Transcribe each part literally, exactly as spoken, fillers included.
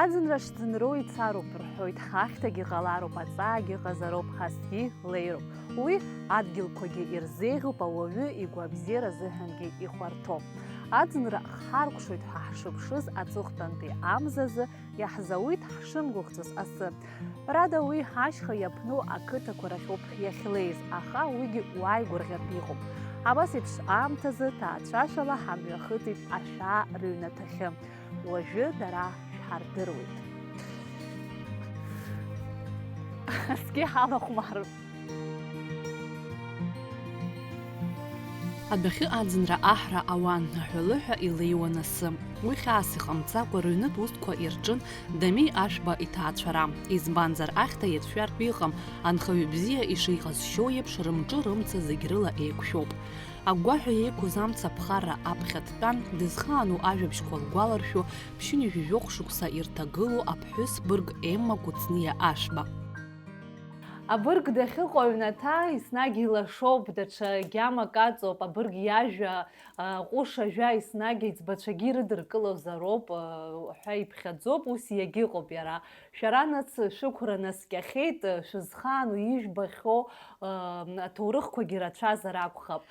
Аӡынра шӡынроу ицароуп рҳәоит, ахьҭагьы ҟалароуп, аҵаагьы ҟазароуп, ҳазгьы леироуп. Уи адгьылқәагьы ирзеиӷьуп, ауаҩы игәабзиара азыҳәангьы ихәарҭоуп. Аӡынра харкәшоит ҳәа ҳшыԥшыз аҵыхәтәантәи амзазы иаҳзауит ҳшымгәыӷӡоз асы. Ҳәарада, уи ашьха иаԥну ақыҭақәа рахьоуп иахьлеиз, аха уигьы уааигәырӷьартә иҟоуп. Абас еиԥш аамҭазы ҭаацәашала ҳамҩахыҵит ашәаа рыҩнаҭахьы. Уажәы дара шәҳардыруеит. Сгәы ҳалахәмаруп. Адәахьы аӡынра аҳра ауан, аҳәылыҳәа илеиуан асы. Уи хьаас иҟамҵакәа рыҩнытә усқәа ирҿын Дамеи Ашәба иҭаацәара. Избанзар, ахьҭа иацәшәартә иҟам, анхаҩы бзиа ишиҟазшьоу еиԥш, рымҿы-рымца зегь рыла еиқәшәоуп. Агәгәаҳәа еиқәыз амца аԥхарра аԥхьа дтәан, дызхаану ажәабжьқәа лгәаларшәо, ԥшьынҩажәи жәохә шықәса ирҭагылоу аԥҳәыс бырг Емма Кәыҵниа Ашәба. Абырг дахьыҟоу аҩнаҭа еснагь илашоуп, даҽа гьамак аҵоуп, абырг иажәа, а, ҟәыш ажәа еснагь аиҵбацәагьы ирыдыркылозароуп, а, ҳәа иԥхьаӡоуп, ус иагьыҟоуп иара. Шәара, нас, шәықәра наскьахьеит, шәызхаану ижәбахьоу, а, аҭоурыхқәагьы рацәазар акәхап.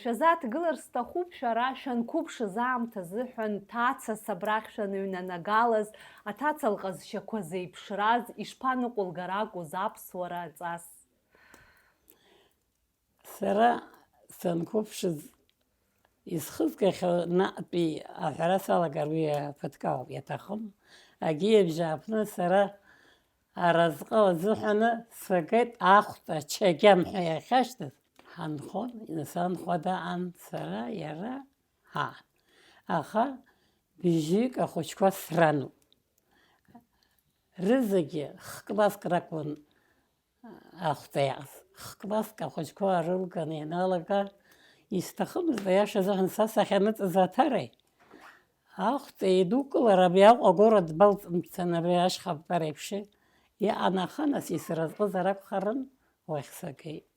Шәазааҭгылар сҭахуп, шәара шәанқәыԥшыз аамҭа азыҳәан, ҭаца сабрахь шәаныҩнанагалаз, аҭаца лҟазшьақәа зеиԥшраз, ишԥаныҟәылгар акәыз аԥсуара аҵас? Сара санқәыԥшыз, исхызгахьоу наҟтәи аҳәара салагар, уи ԥыҭк ауп, иаҭахым. Агьиабжьааԥны сара аразҟы азыҳәаны сагеит, ахәда Чагьам ҳәа иахьашьҭаз ҳанхон, сан хәада аан, сара, иара, ҳа. Аха бжьҩык ахәыҷқәа срануп. Рызегьы х-класск ракәын ахәда иааз. Х-класск ахәыҷқәа арылганы ианалага, исҭахымызт, аиаша азыҳәан, са сахьаныҵыз Аҭараи, ахәда еидукылар, абри Аҟәа агәара дбалҵымцан, абри ашьха аԥара еиԥш иҟан, аха нас исразҟызар акәхарын, уахь сагеит.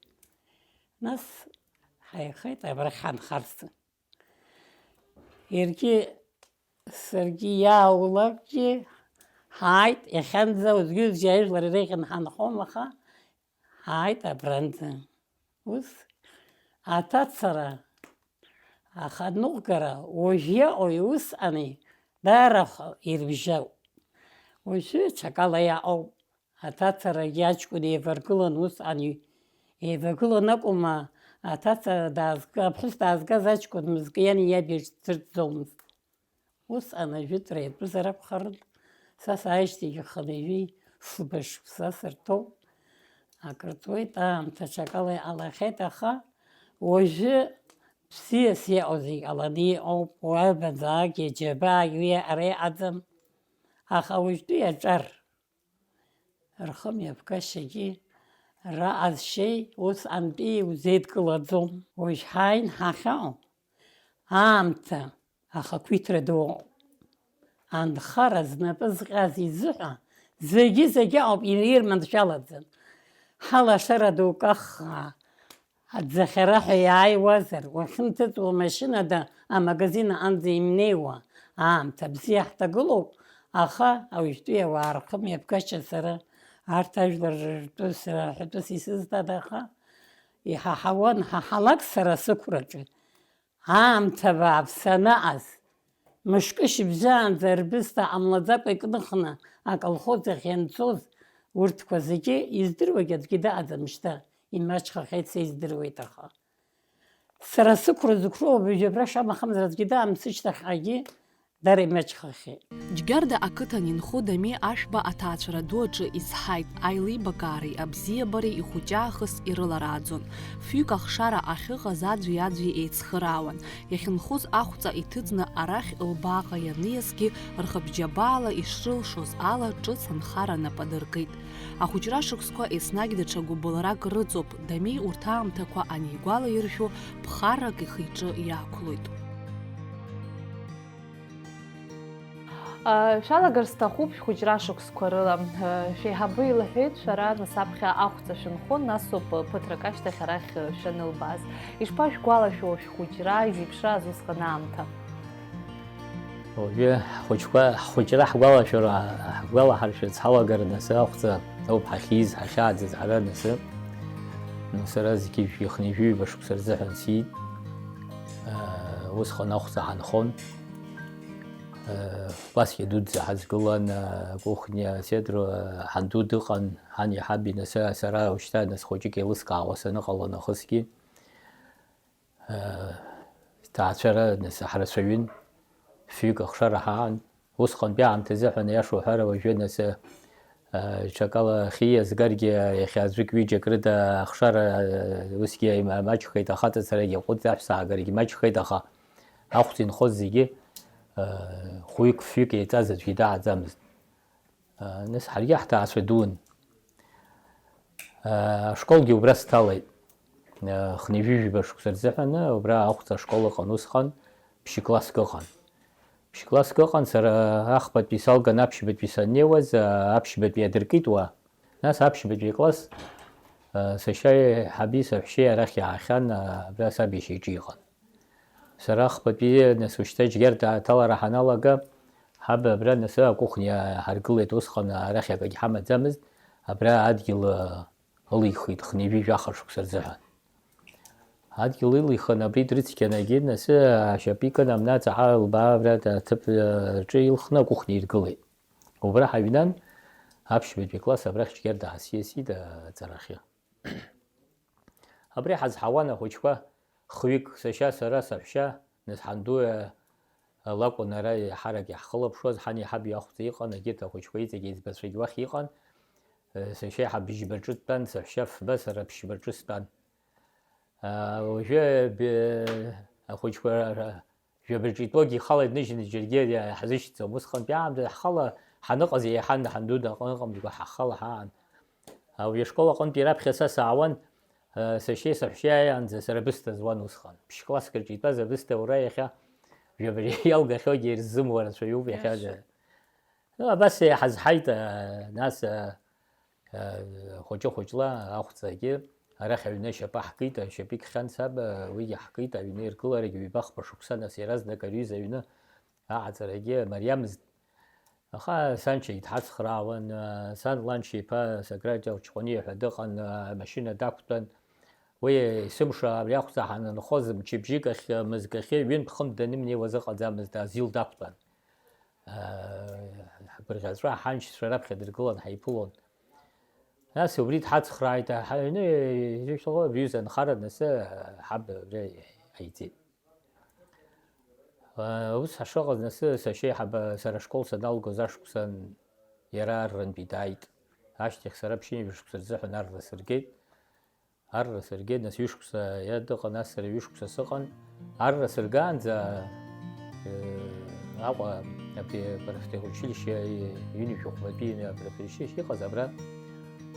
Нас ҳаихеит абрахь ҳанхарцы. Иаргьы саргьы иааулакгьы ҳааит, иахьанӡа уаҵәгьы-уаҵәгьы ажәлар иреиӷьын ҳанхом, аха ҳааит абранӡа. Ус аҭацара, ахатә ныҟәгара уажә иаҟоу усҟани даара х-, ирыбжьоуп. Уажәы ҽакала иаҟоуп. Аҭацарагьы аҷкәын еиваргылон усҟан, еивагылон акәыма, аҭаца даазга-, аԥҳәыс даазгаз аҷкәын мызкы иани иаби рцәырҵӡомызт. Усҟан ажәытәра иатәызар акәхарын, са сааижьҭеигьы хынҩажәи фба шықәса сырҭоуп. Акыр ҵуеит, аамҭа ҽакала иҟалахьеит, аха уажәы бзиас иҟоу зегь ҟаланы иҟоуп, уа абанӡаагьы, џьабаагьы уи аҟара иҟаӡам. Аха уажәтәи аҿар рхымҩаԥгашьагьы, раҟазшьеи усҟантәи иузеидкылаӡом. Уажә ҳааин ҳахьаҟоу аамҭа ахақәиҭра ду ыҟоуп. Анхара знапы зҟьаз изыҳәа зегьы-зегьы ауп, ирманшәалаӡам. Ҳалашара ду каххаа, аӡахьараҳәа иааиуазар, уахьынҭыҵуа машьынада амагазин аҟынӡа имнеиуа аамҭа бзиа ҳҭагылоуп, аха уажәтәи ауаа рхымҩаԥгашьа сара арҭ ажәлар ртәы сара ҳәатәыс исызҭада, аха иҳаҳауан, ҳаҳалак сара сықәраҿы. Аамҭа бааԥс анаҟаз, мышкы шьыбжьаанӡа рбысҭа ҟамлаӡакәа икныхны аколхоз ахь ианцоз, урҭқәа зегьы издыруагь аӡәгьы дыҟаӡам шьҭа, имаҷхахьеит, са издыруеит, аха. Сара сықәра зықәроу абыржәы абра шамахамзар аӡәгьы дыҟам, сышьҭахьҟагьы дара имаҷхахьеит. Џьгьарда ақыҭан инхо Дамеи Ашәба аҭаацәара ду аҿы изҳаит, аилибакаареи абзиабареи ихәыҷы аахыс ирыларааӡон. Фҩык ахшара ахьыҟаз аӡәи-аӡәи еицхыраауан. Иахьынхоз ахәҵа иҭыҵны арахь лбааҟа ианиасгьы, рхыбжьабаала ишрылшоз ала, ҿыц анхара нап адыркит. Ахәыҷра шықәсқәа еснагь даҽа гәыбылрак рыҵоуп, Дамеи урҭ аамҭақәа анигәалаиршәо, ԥхаррак ихы-иҿы иаақәлоит. Шәалагар сҭахуп шәхәыҷра шықәсқәа рыла. Шәеиҳабы илҳәеит, шәара нас аԥхьа ахәҵа шәынхон, насоуп ԥыҭрак ашьҭахь арахь шәанылбааз. Ишԥашәгәалашәо шәхәыҷра, изеиԥшраз усҟан аамҭа? Уажәы ҳхәыҷқәа, ҳхәыҷра ҳгәалашәара, ҳгәалаҳаршәарц ҳалагар, нас ахәҵа ауп ҳахьиз, ҳахьааӡаз ҳара, нас, нас сара зқьи жәшәи хынҩажәи ҩба шықәса рзыҳәан сиит. Усҟан ахәҵа ҳанхон. Кәасқьа дуӡӡа ҳазгылан, акухниа, аседр, ҳанду дыҟан, ҳани ҳаби, нас сара ушьҭа, нас хәыҷык еилыскаауа саныҟала нахысгьы. Сҭаацәара, нас, ҳрацәаҩын, фҩык ахшара ҳаан. Усҟантәи аамҭазы ҳәа, аиаша уҳәар, уажәы, нас, ҽакала ахьы иазгаргьы, иахьа аӡәык-ҩыџьак рыда ахшара усгьы маҷхеит, ахаҵацарагьы, аҟәыд аҳәса аагарагьы маҷхеит, аха ахәҵ инхоз зегьы хәҩык-фҩык еиҵаз аӡәгьы дааӡамызт. Нас ҳаргьы ҳҭаацәа дуун. Ашколгьы убра сҭалеит. Хынҩажәижәаба шықәса рзыҳәаны убра ахәҵа ашкол ыҟан усҟан, ԥшь-класск ыҟан. Ԥшь-класск ыҟан, сара ахԥатәи салган аԥшьбатәи саннеиуаз, аԥшьбатәи адыркит уа. Нас аԥшьбатәи акласс сашьа еиҳаби саҳәшьеи арахь иаахьан, абра саб иашьа иҿы иҟан. Сара ахԥатәи, нас, ушьҭа Џьгьарда аҭалара ҳаналага, ҳаб абра, нас, акухниа ҳаргылеит, усҟан арахь акагь ҳамаӡамызт, абра адгьыл ылихит хынҩажәи жәаха шықәса рзыҳәан. Адгьыл илихын, абри дрыцқьанагьы, нас, ашьапы икын, амна ҵаҳа лбаа абра аҭыԥ рҿы илхны акухниа иргылеит. Убра ҳаҩнан, аԥшьбатәи акласс абрахь Џьгьарда ҳасиасит аҵарахьы. Абри ҳазҳауан ахәыҷқәа, хҩык, сашьа, сара, саҳәшьа, нас ҳанду лакәын ара еиҳарак иаҳхылаԥшуаз, ҳани ҳаби ахәҵа иҟан, егьырҭ ахәыҷқәа иҵегь еизбацәагь уахь иҟан, сашьа еиҳа быжьбаҿы дтәан, саҳәшьа фба, сара ԥшьбаҿы стәан. Уажәы ахәыҷқәа жәабаҿы итәоугьы ихала иныжьны џьаргьы ҳзышьҭӡом. Усҟантәи аамҭазы ҳхала ҳаныҟаз еиҳан, ҳанду даҟны ыҟамзго ҳахала ҳаан. Ауаҩы ашкол аҟынтәи раԥхьа са саауан, сашьеи саҳәшьеи ааиаанӡа сара абысҭа зуан усҟан. Ԥшь-класск рҿы итәаз абысҭа уара иахьа жәабаҩ иалгахьоугьы ирзымуа рацәаҩуп иахьа. Иашоу. Ну, абас иҳазҳаит, нас, хәыҷы-хәыҷла ахәҵагьы арахь аҩны ашьапы аҳкит, ашьапы икхьан саб, уигьы ҳкит, аҩны иргыларагьы ҩба-хԥа шықәса, нас иаразнак аҩыза аҩны аҟаҵарагьы мариамызт. Аха саншьагьы дҳацхраауан, сан ланшьа иԥа Соград Ҷаҷкәыниа ҳәа дыҟан, амашьына дақәтәан. Уи есымша абри ахәҵа ҳанынхоз, мчыбжьык ахь, мызкахьы ҩынтә-хынтә данымнеиуаз ыҟаӡамызт, Азил дақәтәан. Ҳгәырӷьаҵәа ҳаншьцәа раԥхьа дыргылан ҳаиԥылон. Нас убри дҳацхрааит, ҳаҩны ирышәҭало абри ҩыза анхара, нас ҳаб абри ҳаиҵеит. Ус ҳшыҟаз, нас сашьеиҳаба сара ашкол саналгоз ашықәсан иара аррантәи дааит. Ашьҭахь сара ԥшьынҩажәа шықәса рзыҳәан арра сыргеит. Арра сыргеит, нас ҩышықәса иа дыҟан, ас сара ҩышықәса сыҟан. Арра сыргаанӡа, э, Аҟәа апре-, профтехучилище, ҩынҩажәи хәбатәи апре-, профтехучилище иҟаз абра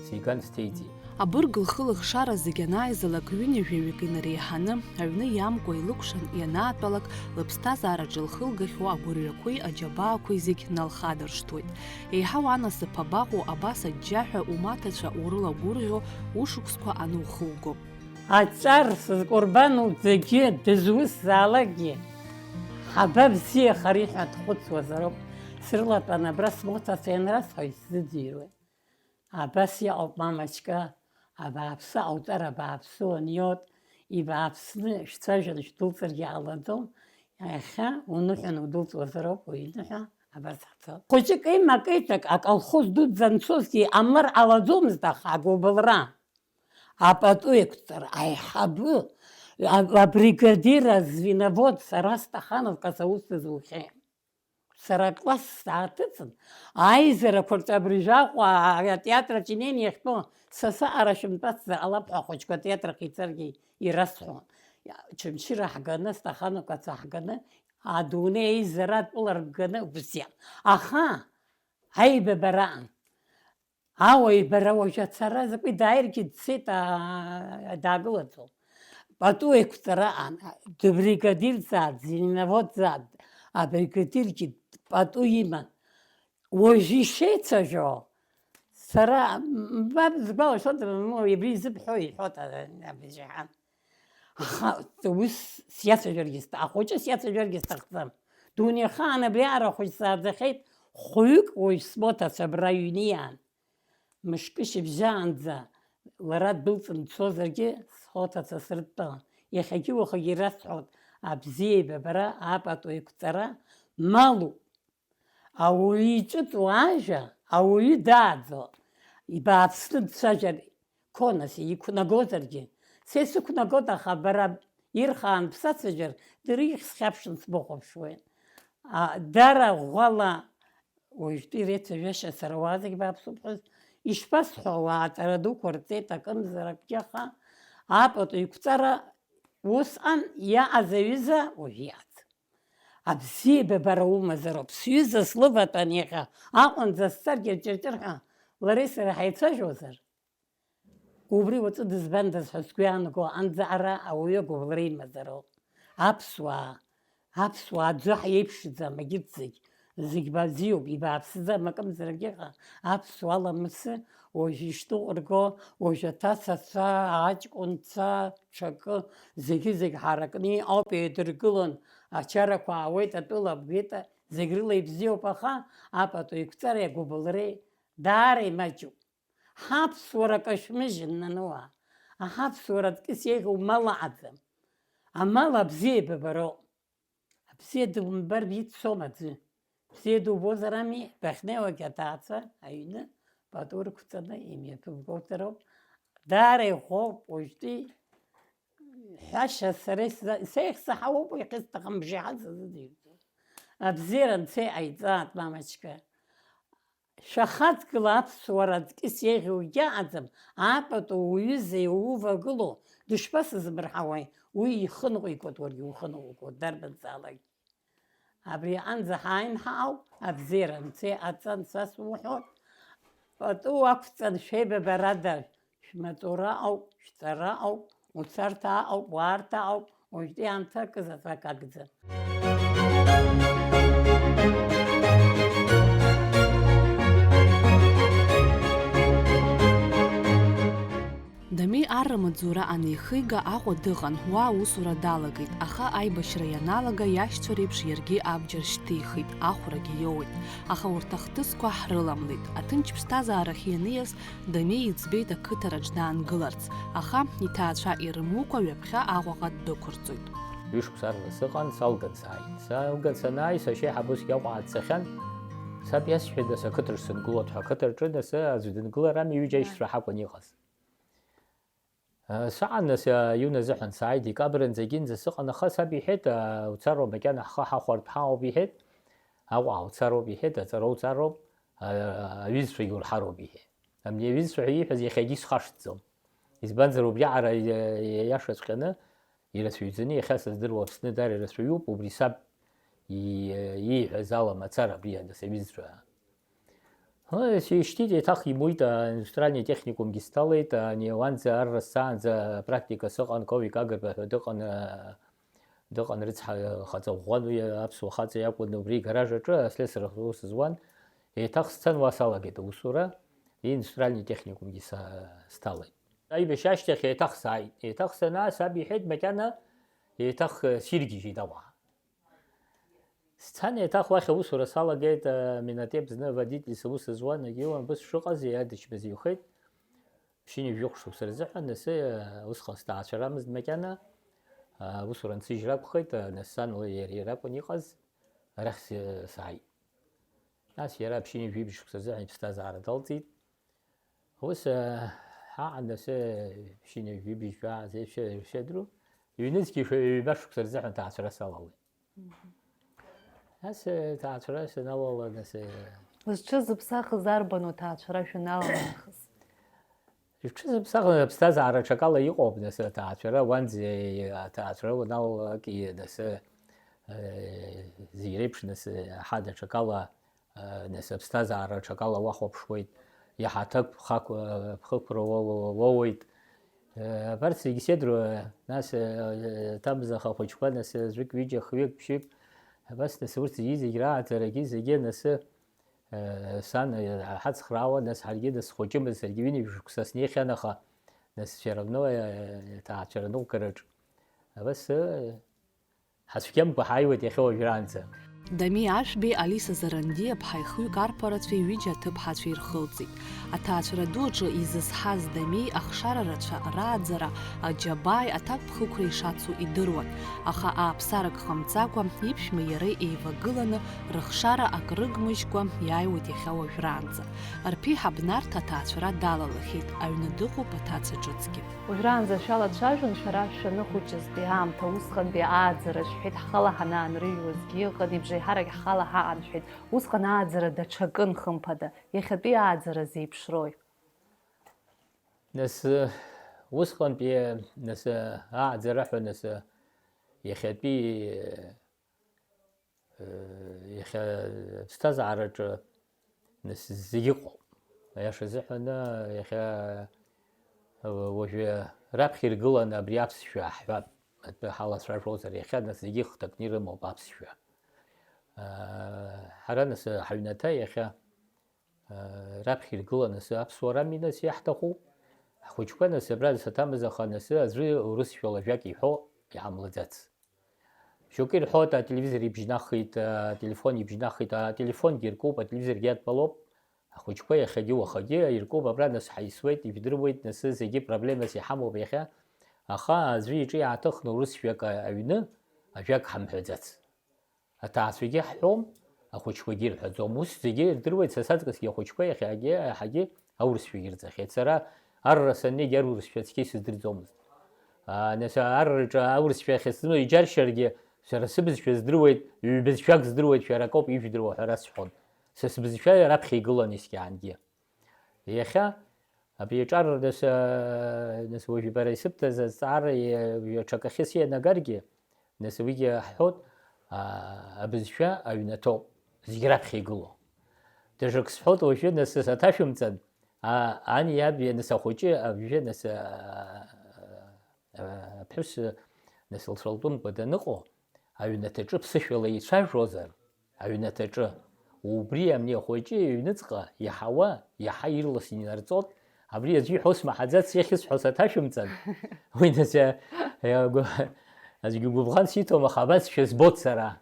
сиган сҭеиҵеит. Абырг лхы-лыхшара зегь анааизалак, ҩынҩажәаҩык инареиҳаны, аҩны иамкәа илыкәшан ианаатәалак, лыԥсҭазаараҿы илхылгахьоу агәырҩақәеи аџьабаақәеи зегь налхадыршҭуеит. Еиҳау анасыԥ абаҟоу абас аџьџьаҳәа умаҭацәа урылагәырӷьо ушықәсқәа анухылго? Аҵар зкәырбан уӡагьы дызусзаалакгьы, ҳаба бзиахари ҳәа дхәыцуазароуп. Срылатәан абра смоҭацәа ианрасҳәо исзыӡырҩуеит. Абас иҟоуп, мамочка, абааԥсы ҟауҵар, абааԥсы уаниот, ибааԥсны шәцәажәаны шәдәылҵыргьы ҟалаӡом, иахьа уныҳәан удәылҵуазароуп, уиныҳәа абас ҳцо. Хәыҷык имакеиҭак аколхоз дуӡӡа анцозгьы иҟамлар ҟалаӡомызт, аха агәыбылра, апату еиқәҵара, аиҳабы, а-, абригадир, азвеновод, сара Стахановка саус сызухьеит. Сара акласс сааҭыҵын, аизарақәа рҿы абыржәы Аҟәа атеатр аҿы инеины иахьтәоу, са саҟара шәымтәацзар ҟалап ҳәа ахәыҷқәа атеатр ахь ицаргьы ирасҳәон. Чымчыра ҳганы, стаханақәа ҳганы, адунеи аизара атәыла рганы убзиан. Аха аибабараан ауаҩ бара уажә ацара закәи дааиргьы дцеит, аа, даагылаӡом. Пату еиқәҵараан, дыбригадирзаат, звеноводзаат, абригадиргьы пату иман. Уажә ишеицәажәо, сара, м, ба-, сгәалашәоит, м, ибри изыбҳәо иҳәоит, а, абжьаҳан. Аха ус сиацәажәаргьы ст-, ахәыҷы сиацәажәаргьы сҭахӡам. Дунеихаан абри аара хәыҷ сааӡахьеит, хәҩык уажә смоҭацәа абра ҩниаан. Мышкы шьыбжьаанӡа лара ддәылҵны дцозаргьы, схоҭацәа срыдтәалан. Иахьагьы уахагьы ирасҳәоит, абзиеибабара, апату еиқәҵара малуп. Ауаҩы иҿыҵуа ажәа, ауаҩы дааӡо, ибааԥсны дцәажәар, конас иқәнагозаргьы, са исықәнагоит, аха бара ирхаан бсацәажәар, дара ихьсхьаԥшын сбыхәаԥшуеит. А, дара ӷәӷәала уажәтәи реицәажәашьа сара уаа зегь бааԥсуп ҳәа ишԥасҳәо, ауаа аҵара дуқәа рҵеит, акымзар акгьы, аха апату еиқәҵара усҟан иаҟаз аҩыза уажә иҟаӡам. Абзиабара умазароуп, сҩыза слыватәан иахьа, аҟәанӡа сцаргьы ҷырҷырҳәа лареи сареи ҳаицәажәозар, убри уаҵәы дызбандаз ҳәа сгәы иаанагоу анӡа ара ауаҩы агәыбылра имазароуп. Аԥсуаа, аԥсуаа аӡәы ҳиеиԥшӡам, егьырҭ зегь, зегь бзиоуп, ибааԥсӡам, акымзарак иҟа, аԥсуаа ламысы уажә ишдәықәырго, уажә аҭацацәа, аҷкәынцәа, ҽакы, зегьы-зегь ҳаракны иҟоуп, еидыргылон, ачарақәа аауеит, атәыла абгеит, зегь рыла ибзиоуп, аха апату еиқәҵареи агәыбылреи даара имаҷуп. Ҳаԥсуара кашәмыжьын, нану, аҳаԥсуара аҵкыс еиӷьу мал аӡам. Амал абзиеибабароуп. Абзиа думбар ицом аӡәы. Бзиа дубозар ами, бахьнеиуагь аҭаацәа аҩны пату рықәҵаны имҩаԥымгозароуп. Даара иӷәӷәоуп уажәтәи ҳәашьа сара исза-, сеихсаҳауоуп, иахьысҭахым бжеиҳан сазыӡырҩуеит. Абзиара анцәа иҟаиҵааит, мамочка. Шәахаҵгыла аԥсуара аҵкыс еиӷьу егьаҟаӡам, апату уҩыза иувагылоу дышԥасызмырҳауеи, уи ихы ныҟәигоит, уаргьы ухы ныҟәигоит, дарбанзаалакгьы. Абри аҟынӡа ҳааин ҳаауп, абзиара анцәа, аҵа анцәа суҳәоит, пату уақәҵан шәеибабарада, шәмаҵура ауп, шәҵара ауп, уцарҭа ауп, уаарҭа ауп, уажәтәи аамҭа акы заҵәык акәӡам. Дамеи арра маҵзура анихига Аҟәа дыҟан, уа аусура далагеит, аха аибашьра ианалага иашьцәа реиԥш иаргьы абџьар шьҭихит, ахәрагьы иоуит. Аха урҭ ахҭысқәа ҳрыламлеит. Аҭынч ԥсҭазаарахь ианиас Дамеи иӡбеит ақыҭараҿ даангыларц, аха иҭаацәа ирымукәа ҩаԥхьа Аҟәаҟа ддәықәырҵоит. Ҩышықәса арра сыҟан, салган сааит. Салган санааи, сашьеиҳаб усгьы Аҟәа дцахьан. Саб иасҳәеит, нас, ақыҭаҿ сынгылоит ҳәа, ақыҭаҿы, нас, аӡә дынгылар ами, ҩыџьа аишьцәа ҳакәын иҟаз. Саан, нас, иуна азыҳәан сааит, декабранӡагьынӡа сыҟан, аха саб иҳәеит, уцароуп, макьана ҳхы ҳахәартә ҳаауп, иҳәеит, Аҟәа уцароуп, иҳәеит, аҵара уҵароуп, аҩызцәагьы урҳароуп, иҳәеит. Абни аҩызцәа ҳәа ииҳәаз иахьагьы исхашҭӡом. Избанзар, убриаҟара иа-, иа-, иашаҵәҟьаны ирацәаҩӡаны, иахьа сыздыруа Аԥсны даара ирацәаҩуп, убри саб и-, ииҳәаз ала мацара абри, нас, аҩызцәа. Ҳы, сишьҭит, еиҭах имуит, а, индустриальный техникумгьы сҭалеит, ани уанӡа арра сцаанӡа апрактика сыҟан, Ковик Агрба ҳәа дыҟан, а, дыҟан рыцҳа, хаҵа ӷәӷәан, уи аԥсуа хаҵа иакәын, убри гараж аҿы аслесарах ус зуан. Еиҭах сцан, уа салагеит аусура, индустриальный техникумгьы са-, сҭалеит. Аибашьра ашьҭахь еиҭах сааит. Еиҭах санаа, саб иҳәеит, макьана еиҭах, э, сиргьежьит ауаа. Сцан еиҭах уахь аусура салагеит, а, Минотеп зны водительс аус зуан, егьиуан, быс шыҟаз иадычмазаҩхеит. Ԥшьынҩажәи жәохә шықәса рзыҳәан, нас, а, усҟан сҭаацәарамызт макьана, а, аусура нсыжьра акәхеит, а, нас сан леи иареи ракәын иҟаз, арахь с-, сааит. Нас иара ԥшьынҩажәи жәибжь шықәса рзыҳәан иԥсҭазаара далҵит. Ус, а, ҳаҟан, нас, ԥшьынҩажәи жәибжь жәаа зеиԥшьа иршьадру, ҩнызқьи шәа-, ҩба шықәса рзыҳәан ҭаацәара салалеит. Мгм. Нас, э, ҭаацәара саналала, нас, э, Зҽызыԥсахыз арбану аҭаацәара шәаналала нахыс? Зҽызыԥсахыз аԥсҭазаара аҽакала иҟоуп, нас, аҭаацәара уанӡа, э, аҭаацәара уаналалак, и-, нас, э, зегь реиԥш, нас, э, ҳа даҽакала, э, нас, аԥсҭазаара аҽакала уахәаԥшуеит, иаҳа аҭак ԥхак-, э, ԥхықәра уоу-, уоуеит. Э, абарҭ зегь сеидроу, нас, э, ҭамза ахәыҷқәа, нас, э, зҩык, ҩыџьа, хҩык, ԥшьҩык, абас, нас, урҭ зегьы, зегь рааӡарагьы, зегьы, нас, э, сан, э, ҳацхраауан, нас, ҳаргьы, нас, схәыҷымызт, саргьы ҩынҩажәа шықәса снеихьан, аха, нас, все равно, э, ҭаацәара анылгараҿ. Абас, э, Ҳацәгьамкәа ҳааиуеит иахьа уажәраанӡа. Дамеи Ашәбеи, Алиса Зарандиаԥҳа ихҩык арԥарацәеи ҩыџьа аҭыԥҳацәеи ирхылҵит. Аҭаацәара ду аҿы изызҳаз Дамеи ахшара рацәа рааӡара, аџьабааи аҭакԥхықәреи шацу идыруан, аха ааԥсарак ҟамҵакәа иԥшәма иареи еивагыланы, рыхшара акрыгмыжькәа иааиуеит иахьа уажәраанӡа. Рԥеиҳаб Нарҭ аҭаацәара далалахьеит, аҩны дыҟоуп аҭаца ҿыцгьы. Уажәраанӡа шәалацәажәон шәара шәаныхәыҷызтәи аамҭа, усҟантәи ааӡара шәҳәеит, ҳхала ҳанаанрыжьуазгьы ыҟан, ибжеиҳарак ҳхала ҳаҟан шәҳәеит. Усҟан ааӡара даҽакын, хымԥада, иахьатәи ааӡара зеиԥшрои? Нас, усҟантәи, нас, ааӡара ҳәа, нас, иахьатәи Иахьа аԥсҭазаараҿы, нас, зегь ыҟоуп. Аиаша азыҳәан, иахьа, уажәы раԥхьа иргыланы абри аԥсшәа ҳҳәап, атәы ҳалацәажәозар, иахьа, нас, зегьы ихҭакны ирымоуп аԥсшәа. Ҳара, нас, ҳаҩнаҭа иахьа, раԥхьа иргыланы, нас, аԥсуарами, нас, иаҳҭаху. Ҳхәыҷқәа, нас, абра саҭамыз, аха, нас, аӡәы урысшәала ажәак иҳәо иҳамлаӡац. Шьоукы ирҳәоит, ателевизор ибжьнахит, ателефон ибжьнахит, ателефонгьы иркуп, ателевизоргьы иадтәалоуп. Ахәыҷқәа иахьагьы уахагьы иркуп, абра, нас, ҳаисуеит, ижәдыруеит, нас, зегьы проблемас иҳамоуп иахьа. Аха аӡәы иҿы иааҭыхны урысшәак аҩны ажәак ҳамҳәаӡац. Аҭаацәагьы ҳҳәом, ахәыҷқәагьы ирҳәаӡом. Ус зегьы ирдыруеит, са саҵкысгьы ахәыҷқәа иахьагьы иаҳагьы аурысшәагьы ирҵахьеит. Сара арра саннеигьы аурысшәа цқьа исыздырӡомызт. Аа, нас арраҿы аурысшәа ахьысзымоу иџьаршьаргьы, сара сыбызшәа здыруеит, ҩбызшәак здыруеит, шәара акоуп ижәдыруа ҳәа расҳәон. Са сбызшәа раԥхьа игылан ескьаангьы. Иахьа абри аҿар, нас, нас уажәы бара исыбҭаз азҵаара, ҩаҽакахьы сианагаргьы, нас уигьы ҳҳәоит, аа, абызшәа аҩнаҭоуп, зегь раԥхьа игылоу. Даҽак сҳәоит уажәы, нас, саҭашәымҵан, аа, ани иаби, нас, ахәыҷы абжьы, нас, аа, аа, аԥҳәыс, нас, лцәалтәымкәа даныҟоу, аҩнаҭаҿы ԥсышәала ицәажәозар, аҩнаҭаҿы, убри ани ахәыҷы иҩныҵҟа иаҳауа, иаҳа ирласны инарҵоит, абри аӡәы иҳәо смаҳаӡац, иахьысҳәо саҭашәымҵан, уи, нас, иа-, иа-, гәы-, аӡәгьы гәыбӷан сиҭом, аха абасшәа збоит сара.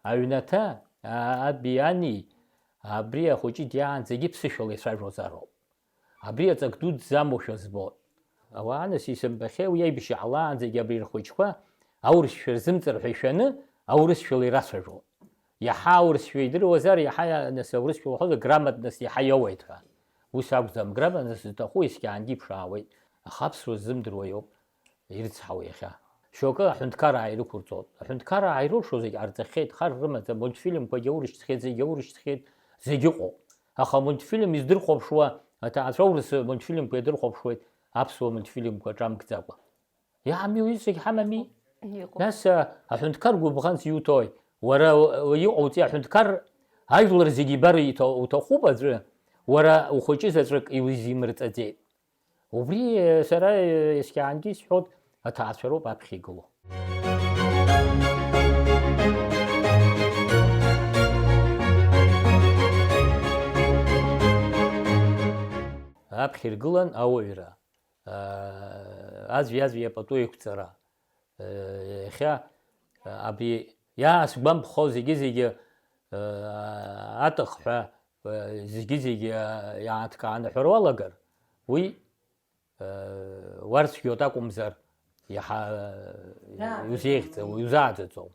Аҩнаҭа, а-, аби ани, абри ахәыҷы диаанӡагьы ԥсышәала ицәажәозароуп. Абри аҵак дуӡӡа амоушәа збоит. Ауаа, нас, исымбахьеи, уи аибашьра ҟалаанӡагьы абри рхәыҷқәа аурысшәа рзымҵар ҳәа ишәаны, аурысшәала ирацәажәон. Иаҳа аурысшәа идыруазар, иаҳа, нас, аурысшәа уҳәозар, грамотность иаҳа иоуеит ҳәа. Ус акәӡам, грамотность зҭаху ескьаангьы иԥшаауеит, аха аԥсуа ззымдыруа иоуп ирыцҳау иахьа. Шьоукы аҳәынҭқараа ирықәырҵоит. Аҳәынҭқараа ирылшо зегь ҟарҵахьеит, хар рымаӡам, мультфильмқәагьы аурышьҭхьеит, зегь аурышьҭхьеит, зегь ыҟоуп. Аха амультфильм издырхәаԥшуа, аҭаацәа аурыс мультфильмқәа иадырхәаԥшуеит, аԥсуа мультфильмқәа ҿамкӡакәа. Иаҳами уи зегь ҳамами? Иҟоуп. Нас, а, аҳәынҭқар гәыбӷанс иуҭои? Уара, уа, иҟауҵеи аҳәынҭқар, ажәлар зегь ибар иҭо-, уҭахуп аӡәы, уара ухәыҷы заҵәык иузимырҵаӡеит. Убри, э, сара, э, ескьаангьы исҳәоит, аҭаацәа роуп аԥхьа игылоу. Аԥхьа иргылан ауаҩра, э, аӡәи-аӡәи апату еиқәҵара. Э, иахьа, э, абри иаасгәамԥхо зегьы-зегьы, э, атых ҳәа, э, зегьы-зегьы, э, иааҭкааны ҳәара уалагар, уи, э, уарцәгьоит акәымзар, иаҳа, э, Дааӡаӡом. Иузеиӷьӡам, иузааӡаӡом.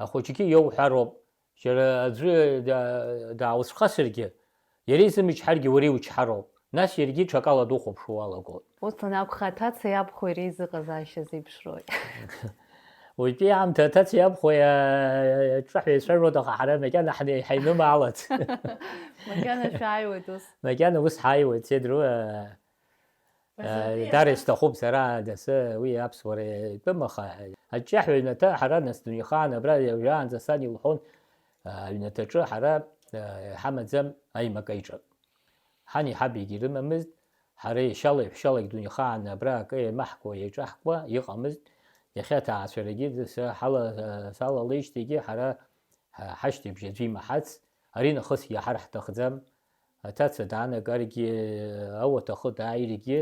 Ахәыҷгьы иоуҳәароуп, џьара аӡәы да-, дааузхасыргьы, иара изымчҳаргьы уара иучҳароуп. Нас иаргьы ҽакала духәаԥшуа уалагоит. Усҟан акәха аҭаца иабхәа иара изыҟазаашьа зеиԥшрои? Уажәтәи аамҭа аҭацеи абхәеи, аа, аҿҿаҳәа еицәажәоит, аха ҳара макьана ҳни-, ҳаинымаалац. Макьана шәааиуеит ус. Макьана ус ҳааиуеит, Седру, аа, Уажәтәи дара аҭац- исҭахуп сара, дасы, уи аԥсуара итәым, аха аҿҿаҳәа аҩнаҭа ҳара нас дунеихаан абра уажәраанӡа сан илҳәон, аа, аҩнаҭаҿы ҳара, аа, иҳамаӡам аимак-аиҿак. Ҳани ҳаби егьирымамызт, ҳара еишьала-еҳәшьалак дунеихаан абра акы еимаҳкуа, еиҿаҳкуа иҟамызт, иахьа аҭаацәарагьы са ҳала-, салалеижьҭеигьы ҳара ҳа-, ҳашьҭыбжь аӡәы имаҳац, ари нахысгьы иаҳар ҳҭахӡам, аҭаца даанагаргьы, ауаҭахы дааиргьы,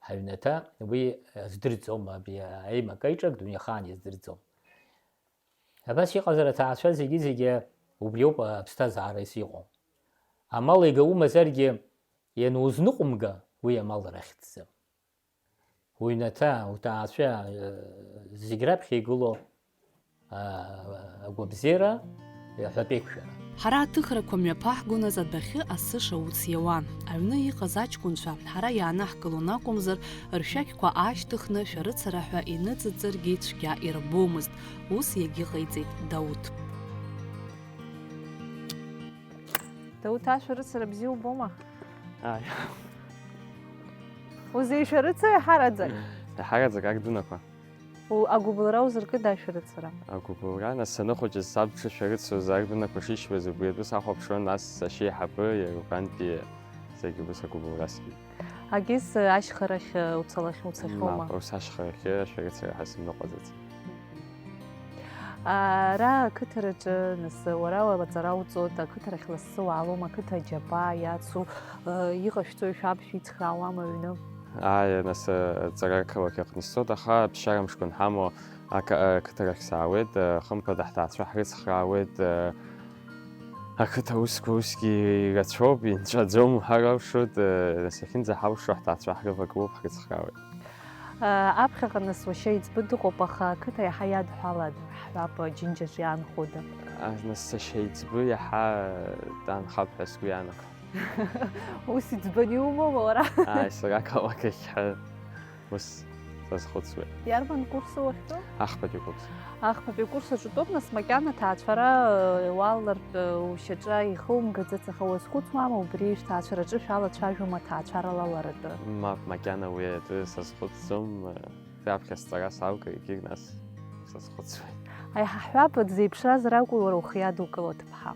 ҳаҩнаҭа уи аздырӡом, абри аимак-аиҿак дунеихаан иаздырӡом. Абас иҟазар, аҭаацәа зегьы-зегьы убриоуп аԥсҭазаара иҟоу. Амал егьа умазаргьы, ианузныҟәымга, уи амал рахьӡӡам. Уҩнаҭа, уҭаацәа, э, зегь раԥхьа игылоу, а, агәабзиара, аҳәатәеиқәшәара. Ҳара аҭыхрақәа мҩаԥаҳгон, адәахьы асы шауц иауан. Аҩны иҟаз аҷкәынцәа, ҳара иаанаҳкылон акәымзар, ршәақьқәа аашьҭыхны шәарыцара ҳәа иныҵыҵыргьы цәгьа ирбомызт. Ус иагьыҟаиҵеит Дауҭ. Дауҭ, ашәарыцара бзиа убома? Ааи. Узеишәарыцои ҳараӡак? Ҳараӡак ак дынақәа. У-, агәыбылра узыркыда ашәарыцара? Агәыбылра, нас саныхәыҷыз саб дшышәарыцоз, ардәынақәа шишьуаз убри атәы сахәаԥшуан, нас сашьеиҳабы иара убантәи зегьы ус агәыбылра сгеит. Агьыс ашьхарахь уцалахь-, уцахьоума? Мап, ус ашьхарахьы ашәарыцара ҳазымныҟәаӡац. Ара ақыҭараҿы, нас, уара аҵара уҵоит, ақыҭарахь лассы уаалома, ақыҭа аџьабаа иацу, э, иҟашәҵои шәаб шәицхраауама аҩны? Ааи, нас, аҵара ақалақь аҟны исҵоит, аха аԥсшьара мшқәа анҳамоу ақа-, ақыҭарахь саауеит, хымԥада ҳҭаацәа ҳрыцхраауеит, ақыҭа усқәа усгьы ирацәоуп, инҵәаӡом уҳәар алшоит, нас иахьынӡаҳалшо ҳҭаацәа ҳрывагылоуп, ҳрыцхраауеит. Аԥхьаҟа нас уашьа еиҵбы дыҟоуп, аха ақыҭа иаҳа иадҳәалада, ҳҳәап, Џьынџьаҿ иаанхода? А, нас сашьа еиҵбы иаҳа даанхап ҳәа сгәы иаанагом. Ус иӡбаны иумоума уара? Ааи, сара ақалақь ахь ҳәа ус сазхәыцуеит. Иарбан курсу уахьтәоу? Ахԥатәи курс. Ахԥатәи акурс аҿы утәоуп, нас макьана аҭаацәара, э, уалалартә, э, ушьаҿа ихумгаӡац, аха уазхәыцуама, убри шәҭаацәараҿы шәалацәажәома аҭаацәара алаларатәы? Мап, макьана уи атәы сазхәыцӡом, э, раԥхьа сҵара салгар, егьырҭ нас сазхәыцуеит. Аиҳа ҳҳәап, дзеиԥшразар акәу уара ухы иадукыло аҭыԥҳа?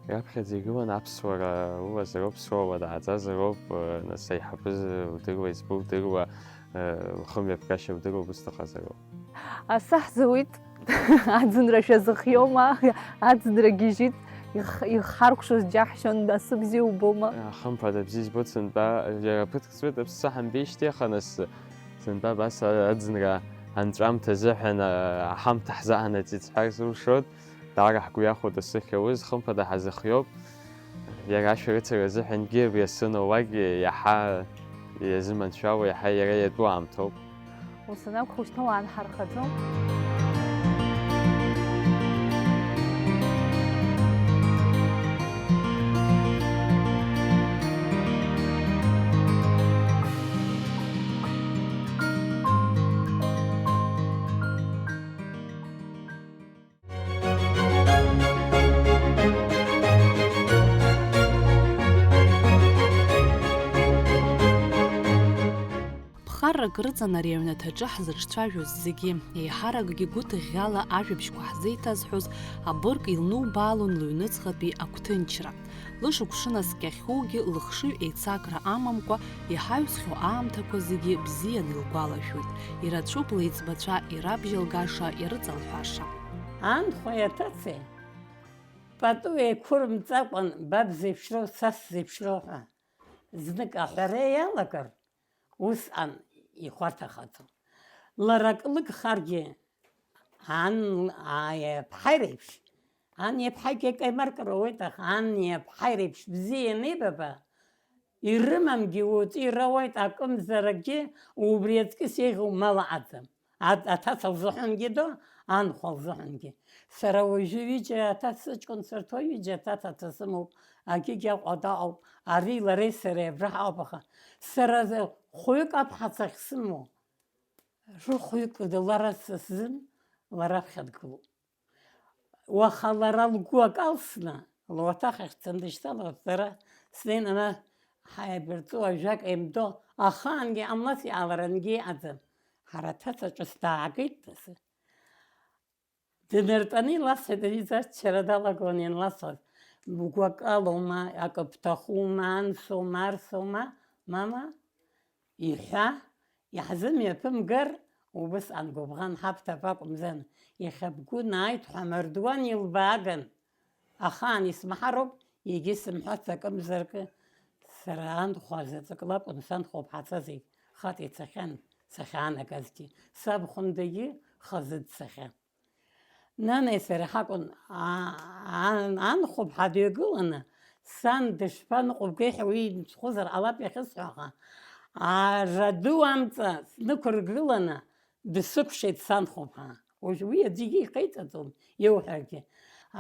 Раԥхьаӡа игылан аԥсуара улазароуп, сыуа уадааӡазароуп, нас аиҳабы удыруа, избы удыруа, лхымҩаԥгашьа удыруа, убыс дыҟазароуп. Асы ҳзауит, аӡынра шәазыхиома? Аӡынра гьежьит, их-, ихҳаркәшоз џьаҳшьон, асы бзиа убома? Хымԥада, бзиа избоит сынтәа, иара ԥыҭк ҵуеит, аԥсы ҳамбеижьҭеи, аха нас сынтәа абас аӡынра анҵәамҭа азыҳәан аҳамҭа ҳзаанаҵеит сҳәар сылшоит. Даара ҳгәы иахәоит асы ахьауз, хымԥада ҳазыхиоуп. Иара ашәарыцара азыҳәангьы абри асы ануагь иаҳа иазыманшәало, иаҳа иара иатәу аамҭоуп. Ус анакәха, ушьҭа уаанҳархаӡом. Ԥхаррак рыҵан ари аҩнаҭаҿы ҳзыҿцәажәоз зегьы, еиҳаракгьы гәыҭыӷьӷьала ажәабжьқәа ҳзеиҭазҳәоз абырг илнубаалон лыҩныҵҟатәи агәҭынчра. Лышықәсынаскьахьоугьы лыхшыҩ еицакра амамкәа, иҳаҩсхьоу аамҭақәа зегьы бзианы илгәалашәоит, ирацәоуп леиҵбацәа ирабжьалгаша, ирыҵалҳәаша. Анхәеи аҭацеи, пату еиқәырымҵакәан, ба бзеиԥшроу, са сзеиԥшроу ҳәа знык аҳәара иалагар, усҟан ихәарҭахаӡом. Лара акы лыгхаргьы, ан, а, иаԥҳаи реиԥш, ан иаԥҳагьы акы еимаркыр ауеит, аха ан иаԥҳаи реиԥш бзиа ианеибаба, ирымамгьы уаҵәы ирауеит, акымзаракгьы убри аҵкыс еиӷьу мал аҟаӡам. Аҭ-, аҭаца лзыҳәангьы ду, анхәа лзыҳәангьы. Сара уажәы ҩыџьа аҭаца сыҷкәынцәа рҭоуп, ҩыџьа аҭаца сымоуп, агьигьы Аҟәа даҟоуп, ари лареи сареи абра ҳауп, аха сара хәҩык аԥҳацахь сымоу, рыхәҩык лара са сзын, лара аԥхьа дгылоуп. Уаха лара лгәы акалсны, луаҭах ахь дцаны дышьҭалоит, сара снеин ана ҳаибарҵуа ажәак еимдо, ахаангьы ҟамлац иааларангьы иҟаӡам. Ҳара аҭаца ҿыц даагеит, нас. Дныртәаны иласҳәеит, аҩыза аччара далагон ианласуаз. Бгәы акалоума, акы бҭахума, анцоума, арцоума, мама? Иҳәа, иаҳзымҩаԥымгар, убысҟан гәыбӷан ҳабҭап акәымзар, иахьа бгәы нааит ҳәа амардуан илбааган. Ахаан исмаҳароуп, егьи сымҳәац акымзаркы, сара анхәа заҵәык лакәын санхәыԥҳацәа зегь хаҵа ицахьан, сахьаанагазгьы, саб Хәындагьы хазы дцахьан. Нанеи сареи ҳакәын, а-, ан-, анхәыԥҳа дҩагыланы, сан дышԥаныҟәыбгеи ҳәа уи мцхәызар ҟалап иахьысҳәо, аха ара ду амҵа снықәыргыланы дсыкәшеит санхәыԥҳа. Уажә уи аӡәгьы иҟаиҵаӡом, иуҳәаргьы.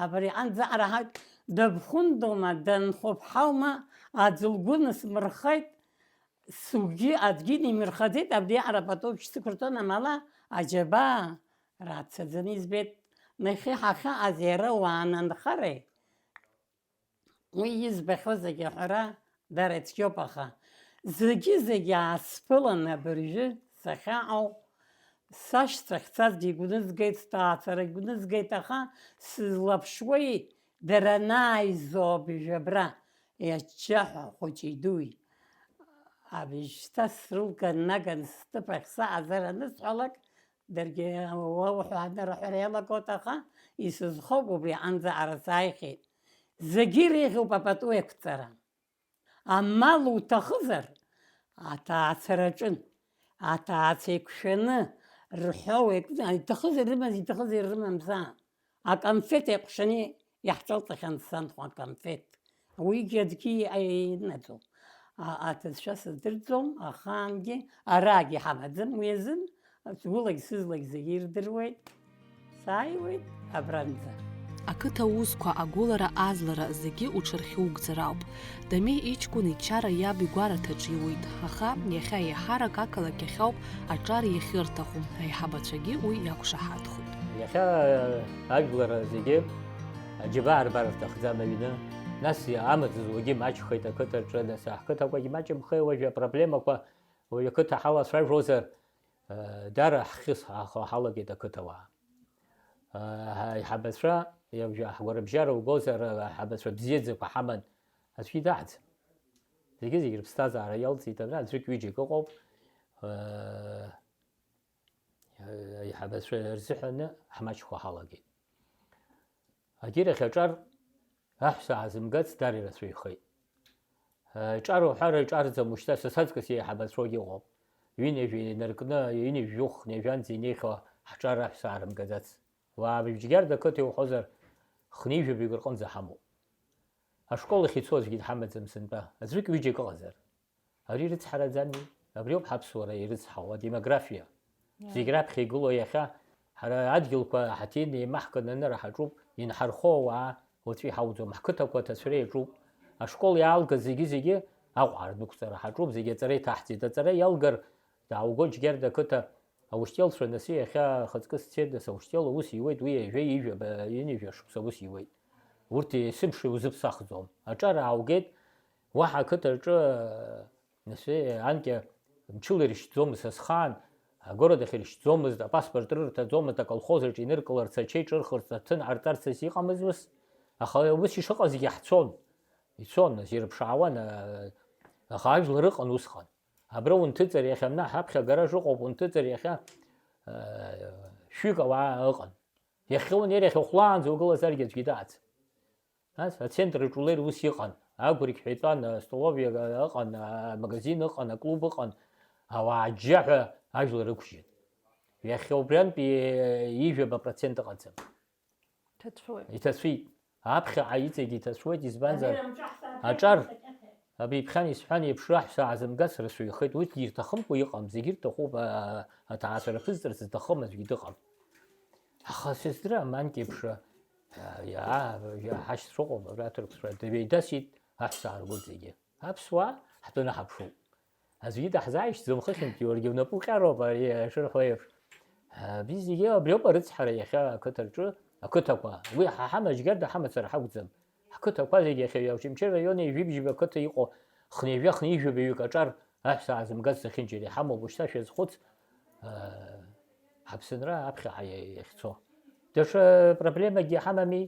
Абри анӡаҟара ҳаит, дабхәындома, данхәыԥҳаума, аӡә лгәы нысмырхеит, сгәгьы аӡәгьы нимырхаӡеит, абриаҟара пату шьҭықәырҵон, амала аџьабаа рацәаӡаны избеит. Нахьхьи ҳахьаҟаз иара уаананхареи, уи избахьоу зегьы аҳәара дара ицәгьоуп, аха зегьы-зегьы аасԥыланы абыржәы сахьаҟоу, сашьцәа ахьцазгьы игәнызгеит, сҭаацәара игәнызгеит, аха сызлаԥшуеи, дара анааизо абыржәы абра иаччаҳәа хәыҷи-дуи. Абыжьшьҭа срылган-наган сҭыԥ ахь саҟазар анысҳәалак, даргьы уа уҳәа анырҳәара иалагоит, аха исызхоуп, убри аҟынӡа ара сааихьеит. Зегьы иреиӷьуп апату еиқәҵара. Амал уҭахызар, аҭаацәара аҿын. Аҭаацәа еиқәшәаны, рҳәоу еиқәҵаны, иҭахызар рымаз, иҭахызар ирымамзаан. Аконфеҭ еиҟәшаны иаҳҿалҵахьан санхәа, аконфеҭ. Уигьы аӡәгьы инаӡом. А-, аҭыӡшәа сыздырӡом, ахаангьы арагьы ҳамаӡам, уи азын сгәылагь сызлагь зегьы ирдыруеит. Сааиуеит абранӡа. Ақыҭа аусқәа, агәылара, азлара зегьы уҽырхьугӡар ауп. Дамеи иҷкәын ичара иаб игәараҭаҿ иуит, аха иахьа еиҳарак ақалақь ахь ауп аҿар иахьырҭаху, аиҳабацәагьы уи иақәшаҳаҭхоит. Иахьа ажәлар зегьы аџьабаа рбар рҭахӡам аҩны, нас амаҵ зуагьы маҷхеит ақыҭаҿы, нас ҳқыҭақәагьы маҷымхеи, уажәы апроблемақәа уаҩ ақыҭа ҳалацәажәозар, дара ҳхьыс ҳалагеит ақыҭауаа. Ҳаиҳабацәа, уажәы ҳгәарабжьара угозар, аиҳабацәа бзиаӡақәа ҳаман, аӡәгьы даҳӡам. Зегьы-зегь рыԥсҭазаара иалҵит, абра аӡәык-ҩыџьак ыҟоуп. Аиҳабацәа рзыҳәаны ҳмаҷхо ҳалагеит. Агьырахь аҿар аҳәса аазымгац дара ирацәаҩхеит. Аҿар уҳәар, иҿарӡам, ушьҭа са саҵкыс еиҳабацәоугьы ыҟоуп. Ҩынҩажәа инаркны, ҩынҩажәи жәохә, ҩажәанӡа инеихьоу ҳҿар аҳәса аарымгаӡац. Уаабжьгьарда ақыҭа иуҳәозар, хнеижәаба рҟынӡа ҳамоуп. Ашкол ахь ицо аӡәгьы дҳамаӡам сынтәа, аӡәык-ҩыџьак ыҟазар. Ари рыцҳараӡами? Абриоуп ҳаԥсуара ирыцҳауа, адемографиа. Зегь раԥхьа игылоу иахьа, ҳара адгьылқәа ҳаҭин еимаҳкын анырҳаҿуп, инҳархо ауаа уаҵәы иҳауӡом, ҳқыҭақәа аҭацәра иаҿуп. Ашкол иаалгаз зегьы-зегьы Аҟәа ардәықәҵара ҳаҿуп, зегьы аҵара иҭаҳҵеит. Аҵара иалгар, даауго Џьгьарда ақыҭа аушьҭелцәа, нас иахьа ахаҵкы сцеит, нас аушьҭел аус иуеит, уи ҩажәа, ҩажәа, ҩынҩажәа шықәса аус иуеит. Урҭ есымша иузыԥсахӡом. Аҿар ааугеит, уаҳа ақыҭаҿы, нас, анкьа мчыла иршьӡомызт са схаан, агород ахь иршьӡомызт, апаспорт рырҭаӡомызт, аколхоз аҿы иныркыларц, ачаи ҿырхырц, аҭын ҟарҵарц азы иҟамызт ус. Аха ус ишыҟазгьы ҳцон, ицон, нас ирыԥшаауан, а, аха ажәлар ыҟан усҟан. Абра унҭыҵыр, иахьа мна ҳаԥхьа агараж ыҟоуп, унҭыҵыр, иахьа, а, шәҩык ауаа ыҟан. Иахьа унеир, иахьа ухәлаанӡа угылазаргьы аӡәгьы дааӡам. Нас ацентрраҿ улеир ус иҟан, агәырқьҳәа итәан, астоловиа ыҟан, амагазин ыҟан, аклуб ыҟан, ауаа аџьџьаҳәа ажәлар ықәжьын. Иахьа убриантәи ҩажәаба процент ыҟаӡам. Ҭацәуеит. Иҭацәит. Аԥхьаҟа иҵегь иҭацәуеит, избанзар, аҿар, абри иԥхьан исҳәан еиԥш, раҳәса аазымгац рацәаҩхеит, урҭгьы ирҭахымкәа иҟам, зегьы рҭахуп, а, аҭаацәара ԥызҵарц зҭахым аӡәгьы дыҟам. Аха сыздырам, анкьеиԥш, а, иа-, иа-, ҳашьцәа ыҟоуп, абра аҭырқәцәа, дыҩеидасит аҳәса ааргоит зегьы. Аԥсуаа ҳтәаны ҳаԥшуп. Аӡәгьы даҳзааишьҭӡом, хыхьынтә Георги унапы уҟьароуп, ари шырҳәо еиԥш. Абри зегьы абриоуп арыцҳара иахьа ақыҭа рҿы, ақыҭақәа. Уи ҳа ҳамаџьгьарда ҳамацара ҳакәӡам. Ҳқыҭақәа зегьы иахьа Очамчыра араион ҩажәибжьба қыҭа иҟоу хынҩажәа, хынҩажәаба ҩык аҿар аҳәса аазымгаз зехьынџьара иҳамоуп, уажәшьҭа шәазхәыц, аа, ҳаԥсынра аԥхьаҟа иа-, иахьцо. Даҽа проблемагьы ҳамами,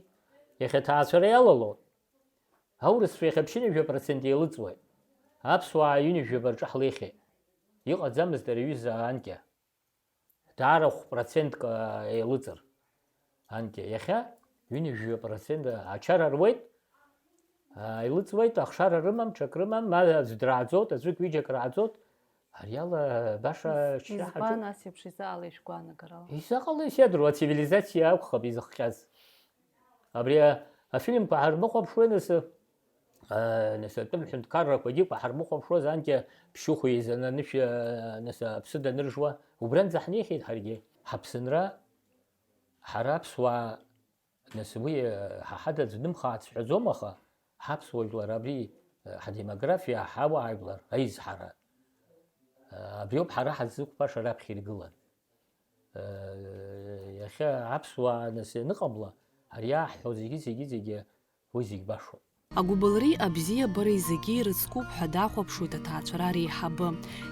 иахьа аҭаацәара иалало, аурысцәа иахьа ԥшьынҩажәа процент еилыҵуеит, аԥсуаа ҩынҩажәаба рҿы ҳлеихьеит. Иҟаӡамызт ари аҩыза анкьа. Даара хә процентк, аа, еилыҵыр. Анкьа, иахьа ҩынҩажәа процент ачара руеит, аа, еилыҵуеит, ахшара рымам, ҽак рымам, ма аӡә драаӡоит, аӡәык ҩыџьак рааӡоит, ари ала баша Из-, шьра избан ҳаҿуп. Ас еиԥш изаала ишәгәаанагарала? Изаҟала исеидыруа, ацивилизациа акәхап изыхҟьаз. Абри а-, афильмқәа ҳармыхәаԥшуеи нас, а, нас атәым ҳәынҭқаррақәагьы ҳармыхәаԥшуаз, анкьа ԥшьыхәа еизаны анышә, а, нас аԥсы даныржуа, убранӡа ҳнеихьеит ҳаргьы. Ҳаԥсынра, ҳара аԥсуаа, нас уи, а, ҳа ҳадаӡә днымхааит сҳәаӡом, аха ҳаԥсуа жәлар абри, а, ҳдемографиа, ҳауаажәлар аизҳара, а, абриоуп ҳара ҳаззықәԥаша раԥхьа иргылан. Иахьа аԥсуаа нас ианыҟамла, ари иааҳҳәо зегьы, зегьы, зегьы, уи зегь башоуп. Агәыбылреи абзиабареи зегьы ирыцкуп ҳәа дахәаԥшуеит аҭаацәара реиҳабы.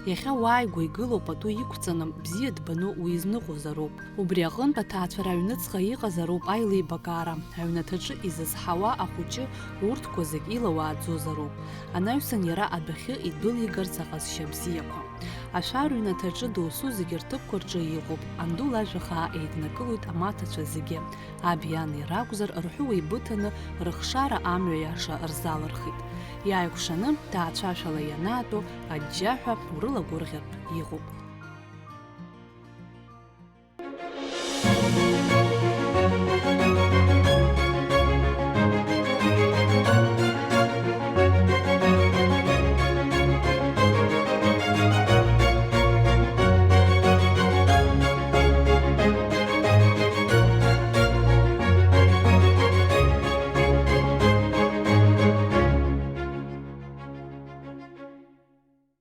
Иахьа уааигәа игылоу пату иқәҵаны, бзиа дбаны уизныҟәозароуп. Убри аҟынтә аҭаацәара аҩныҵҟа иҟазароуп аилибакаара, аҩнаҭаҿы изызҳауа ахәыҷы урҭқәа зегь илауааӡозароуп. Анаҩсан иара адәахьы идәылигарц аҟазшьа бзиақәа. Ашәара ҩнаҭаҿы досу зегьы рҭыԥқәа рҿы иҟоуп, анду лажәа хаа еиднакылоит амаҭацәа зегьы, аби ани ракәзар, рҳәыуа еибыҭаны, рыхшара амҩа иаша рзалырхит. Иааикәшаны, ҭаацәашәала ианаатәо, аџьџьаҳәа урылагәырӷьартә иҟоуп.